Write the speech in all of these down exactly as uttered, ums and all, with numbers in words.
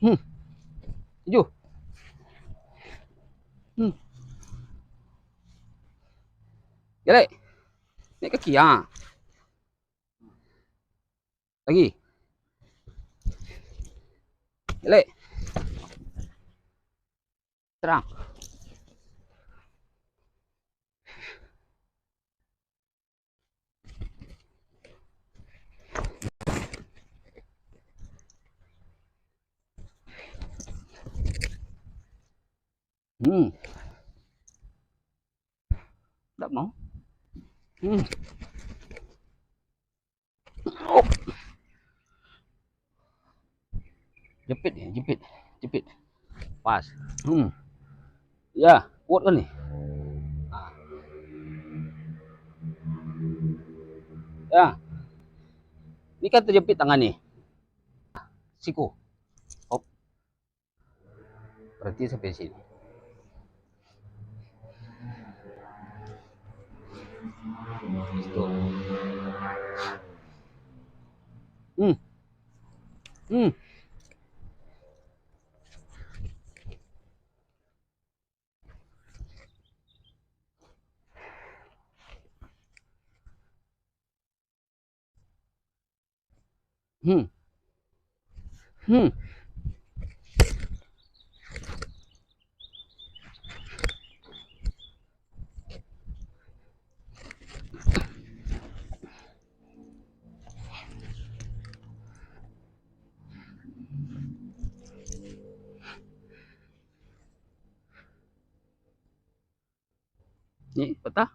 Hmm. Tujuh. Hmm. Galek. Naik kaki, ha. Lagi. Galek. Terang. Hmm. Tak mau. Hmm. Oh. Jepit ni, jepit, jepit. Pas. Hmm. Ya, kuat kan ni? Ah. Ya. Ni kan terjepit tangan ni. Siku. Hop. Berarti sampai sini. Situ. Hmm. Hmm. Hmm. Hmm. Ni patah.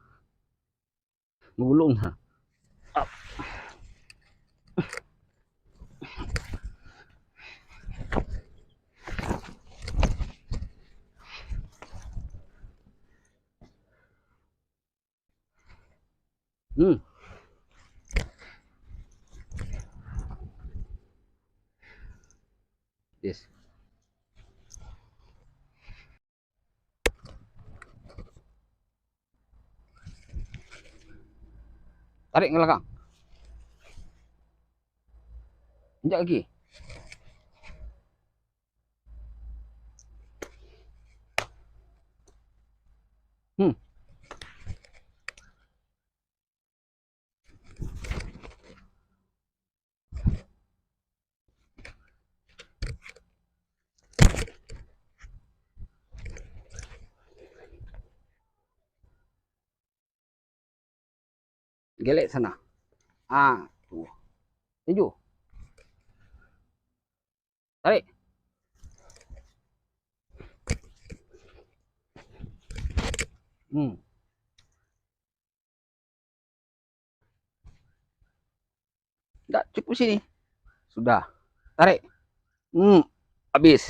Gulung ha. Hmm. Yes. Tarik ke belakang. Injak kaki. Hmm. Gelek sana. Ah, tu. Tujuh. Tarik. Hmm. Ndak cukup sini. Sudah. Tarik. Hmm, habis.